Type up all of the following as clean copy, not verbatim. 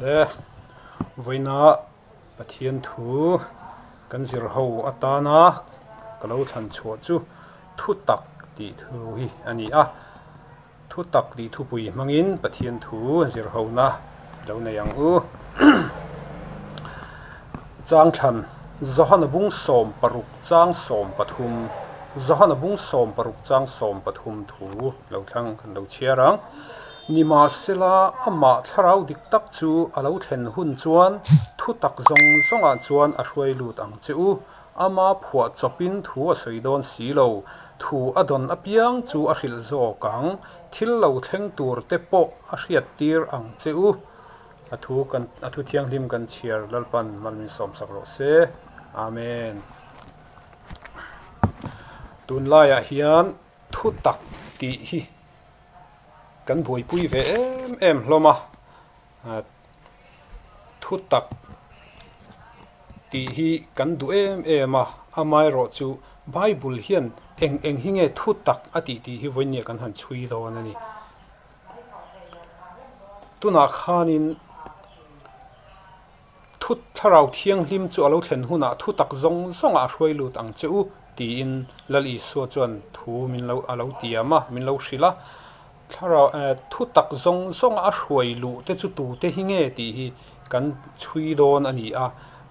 Awle, vawiina Pathian thu kan zir ho atana ka lo thlan chhuah chu thu tak tih thu hi a ni a. Thu tak tih thupui hmangin Pathian thu zir hona lo nei ang u. Changthlan, Johana bung 16 chang 13, Johana bung 16 chang 13 thu lo thlang kan lo chhiar ang. Nimahsela, amah thlarau dik tak chu a lo thlen hun chuan thu tak zawng zawngah chuan a hruai lut ang che u. Ama phuah chawpin thu a sawi dawn si lo. Thu a dawn apiang chu a hrilh zawk ang. Thil lo thleng tur te pawh a hriattir ang che u. A thu kan a thu thianghlim kan chhiar Lalpan mal min sawmsak rawh se. Amen. Tunlaiah hian thu tak tih hi kan buaipui ve em em hlawm a, thu tak tih hi kan duh em em a, amaherawh chu Bible hian eng eng hi nge thu tak a tih tih hi vawinia kan han chhui dawn a ni. Tunah khanin Thu Thlarau Thianghlim chu a lo thlen hunah thu tak zawng zawngah a hruai lut ang che u, tiin Lal Isua chuan thu min lo a lo tiam a, min lo hrilh a. Thlarau eh thu tak zawng zawnga a hruai luh te chu tute hi nge tih hi kan chhui dawn a ni a.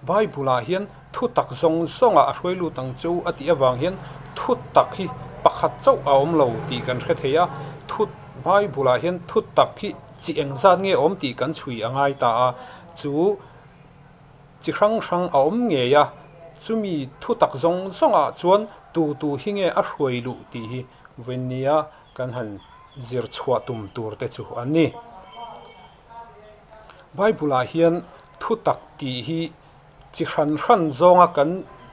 Bible-ah hian thu tak zawng zawngah a hruai lut ang che u a tih avang hian thu tak hi pakhat chauh a awm lo tih kan hre thei a. Thu Bible-ah hian thu tak hi chi engzat nge awm tih kan chhui a ngai ta a. Chu chi hrang hrang a awm ngei a, chumi thutak zawng zawngah chuan tu tu hi nge a hruai luh tih hi vawinia kan han zir chhuah tum tur te chu an ni. Bible-ah hian thutak tih hi chi hran hran zawnga kan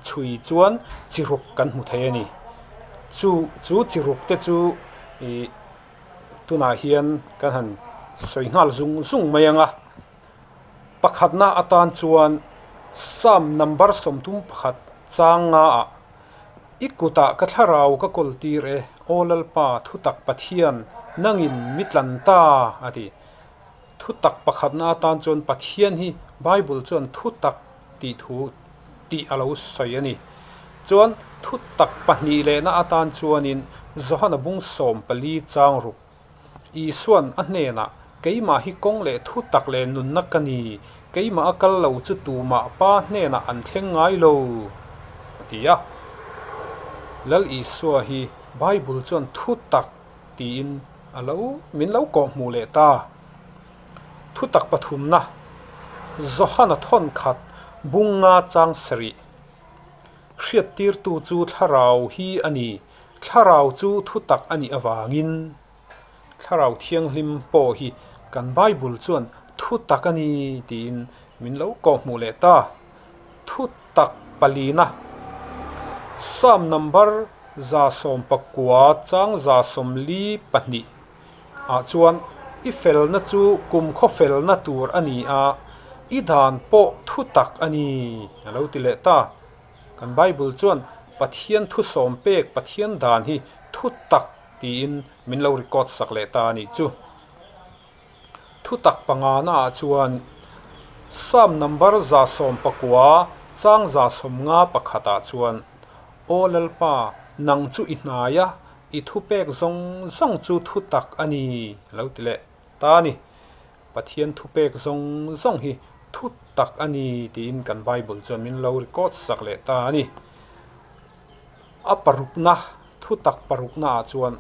chhui chuan chi ruk kan hmu thei a ni. Chu chu chi ruk te chu ih Tunah hian kan han sawi nghal zung zung mai ang a, pakhatna atan chuan Psalm number 31 chang ngaah, I kutah ka thlarau ka kawl tir e, Aw Lalpa, thutak Pathian, nangin mi tlan ta, a ti. Thutak pakhatna atan chuan Pathian hi Bible chuan thutak tih thu tih a lo sawi a ni. Chuan thutak pahnih lehna atan chuanin Johana bung 14 chang ruk Isuan a hnenah, Keimah hi kawng leh thutak leh nunna ka ni, keimah a kal lo chu tumah Pa hnenah an thleng ngai lo, a ti a. Lal Isua hi Bible chuan thutak tiin a lo min lo kawh hmuh leh ta. Thutak pathumna, Johana thawn khat bunga chang sarih. Hriattirtu chu thlarau hi a ni, thlarau chu thutak a nih avangin. Thlarau thianghlim pawh hi kan Bible chuan thutak a ni tiin min lo kawh hmuh leh ta. Thutak palina, Psalm number 119 chang 142 ah chuan i felna chu kumkhaw felna tur a ni a, i dan pawh thutak a ni a lo ti leh ta. Kan Bible chuan Pathian thusawm pek Pathian dan hi thutak tiin min lo record sak leh ta a nih chu. Thutak pangana ah chuan Psalm number 119 chang 151 ah chuan, Aw Lalpa, nang chu i hnai a, i thupek zawng zawng chu thutak a ni, a lo ti leh ta a ni. Pathian thupek zawng zawng hi thutak a ni tiin kan Bible chuan min lo record sak leh ta a ni. A parukna, thutak parukna ah chuan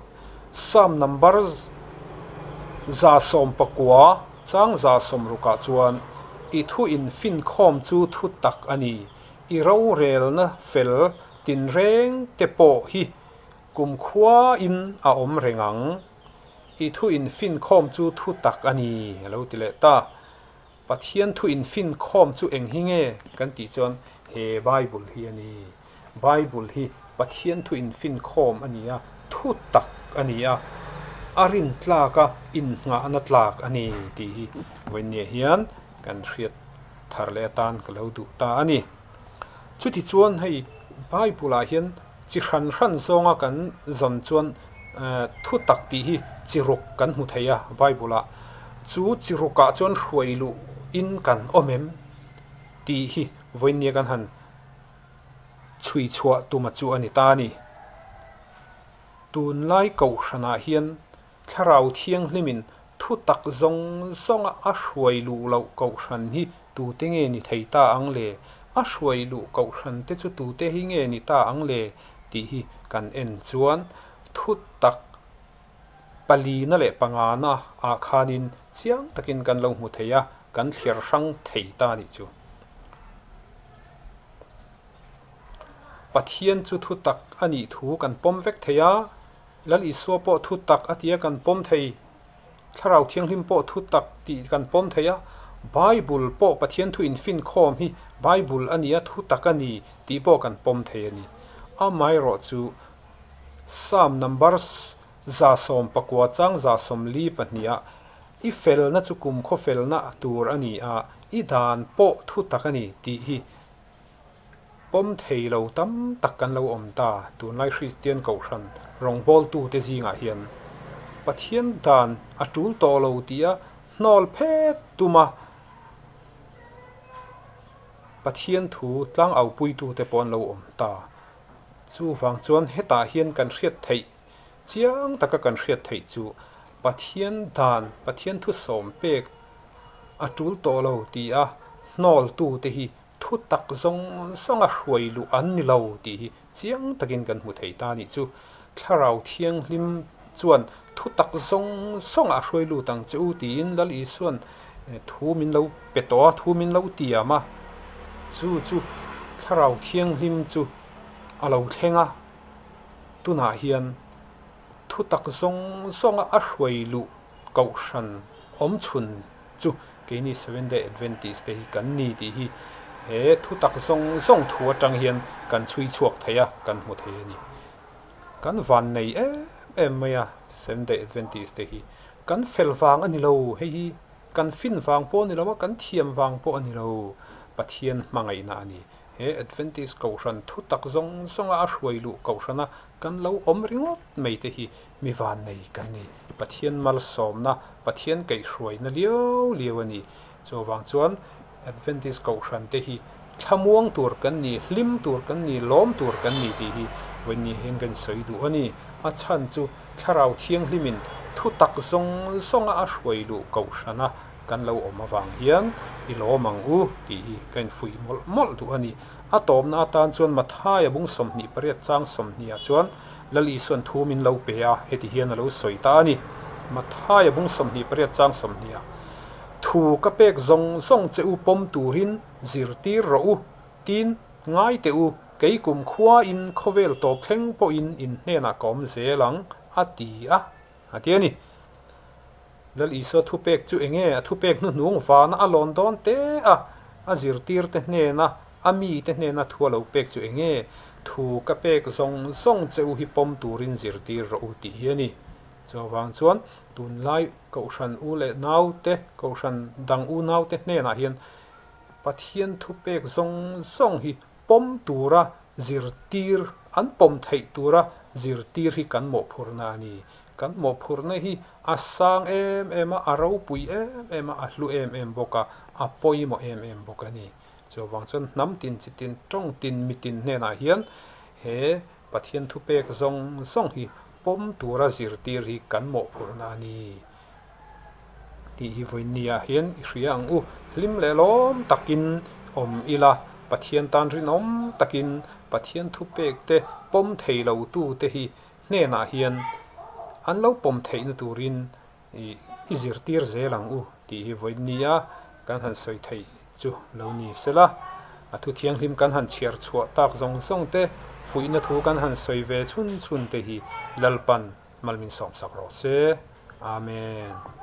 Psalm number 119 chang 160 ah chuan i thu infinkhawm chu thutak a ni, i rorelna fel tinreng te pawh hi kumkhuain a awm reng ang, i thu infinkhawm chu thutak a ni, a lo ti leh ta. Pathian thu infinkhawm chu eng hi nge kan tih chuan he Bible hi a ni. Bible hi Pathian thu infinkhawm a ni a, thu tak a ni a, a rintlak a innghahna tlak a ni tih hi vawinia hian kan hriat thar leh atan ka lo duh ta a ni. Chutichuan hei Bible ah hian chi hran hran zawnga kan zawn chuan thu tak tih hi chi ruk kan hmu thei a Bible ah. Chu chi rukah chuan hruai luh luhin kan awm em tih hi vawiinnia kan han chhui chhuah tuma chu a ni ta a ni. Tunlai kohhranah hian Thlarau Thianghlimin thu tak zawng zawnga a hruai luh loh kohhran hi tute nge ni thei ta ang le? A hruai luh kohhran te chu tute hi nge ni ta ang le? tih hi kan en chuan thu tak palina leh pangana ah khanin chiang takin kan lo hmu thei a, kan thliar hrang thei ta nih chu. Pathian chu thu tak a nih thu kan pawm vek thei a, Lal Isua pawh thu tak a tia kan pawm thei, Thlarau Thianghlim pawh thu tak tih kan pawm thei a, Bible pawh Pathian thu infinkhawm hi Bible a nia thu tak a ni tih pawh kan pawm thei a ni. Amaherawh chu Psalm number 119 chang 142 ah I felna chu kumkhaw felna tur a ni a, i dan pawh thu tak a ni tih hi Pawm thei lo tam tak kan lo awm ta, tunlai Kristian Kohhran rawngbawltute zingah hian Pathian dan a tul tawh lo tia hnawl phet tuma Pathian thu tlangaupuitute pawh an lo awm ta. Chuvang chuan hetah hian kan hriat theih chiang taka kan hriat theih chu Pathian dan, Pathian thu sawm pek a tul tawh lo tia hnawltute hi Thu tak zawng zawnga hruai luh an ni lo tih hi chiang takin kan hmu thei ta a nih chu. Thlarau Thianghlim chuan thu tak zawng zawngah a hruai lut ang che u tiin Lal Isua'n thu min lo pe tawh a, thu min lo tiam a. Chu chu Thlarau Thianghlim chu a lo thleng a, tunah hian thu tak zawng zawnga a hruai luh kohhran awmchhun chu keini Seventh Day Adventist te hi kan ni tih hi he thutak zawng zawng thu atang hian kan chhui chhuak thei a, kan hmu thei a ni. Kan van nei em em mai a Seventh Day Adventist te hi. Kan fel vang a ni lo, hei hi kan fin vang pawh a ni lo a, kan thiam vang pawh a ni lo, Pathian hmangaihna a ni. He Adventist kohhran thutak zawng zawnga a hruai luh kohhrana kan lo awm ringawt mai te hi Mi vannei kan ni. Pathian malsawmna, Pathian kaihhruaina liau liau a ni. Chuvang chuan Adventist Kohhran te hi thlamuang tur kan ni, hlim tur kan ni, lawm tur kan ni tih hi vawiin hian kan sawi duh a ni. A chhan chu Thlarau Thianghlimin thu tak zawng zawnga a hruai luh Kohhrana kan lo awm avang hian i lawm ang u tih hi ka infuih mawlh mawlh duh a ni. A tawpna atan chuan Mathaia bung 28 chang 20 ah chuan Lal Isua'n thu min lo pe a, heti hian a lo sawi ta a ni. Mathaia bung 28 chang 20 ah, Thu ka pek zawng zawng che u pawm turin zirtir rawh u, tin, ngai teh u, kei kum khuain khawvel tawp thleng pawhin in hnenah ka awm zel ang, a ti a, a ti a ni. Lal Isua thupek chu enge a thupek hnuhnung vana a lawn dawn te a, a zirtirte hnena a mite hnena thu a lo pek chu enge thu ka pek zawng zawng che u hi pawm turin zirtir rawh u tih hi a ni. Chuvang chuan tunlai Kohhran u leh naute, Kohhran dang u naute hnenah hian Pathian thupek zawng zawng hi pawm tura zirtir, an pawm theih tura zirtir hi kan mawhphurhna a ni. Kan mawhphurhna hi a sang em em a, a ropui em em a, a hlu em em bawk a, a pawimawh em em bawk a ni. Chuvang chuan hnam tin chi tin, tawng tin, mi tin hnenah hian he Pathian thupek zawng zawng hi pawm tura zirtir hi kan mawhphurhna a ni tih hi vawiinniah hian i hria ang u. Hlim leh lawm takin awm ila, Pathian tan rinawm takin Pathian thupek te pawm thei lo tute hi hnenah hian an lo pawm theihna turin i zirtir zel ang u tih hi vawiin nia kan han sawi theih chu lo ni sela. A thu thianghlim kan han chhiar chhuah tak zawng zawng te, fuihna thu kan han sawi ve chhun chhun te hi Lalpan malmin sawmsak rawh se. Amen.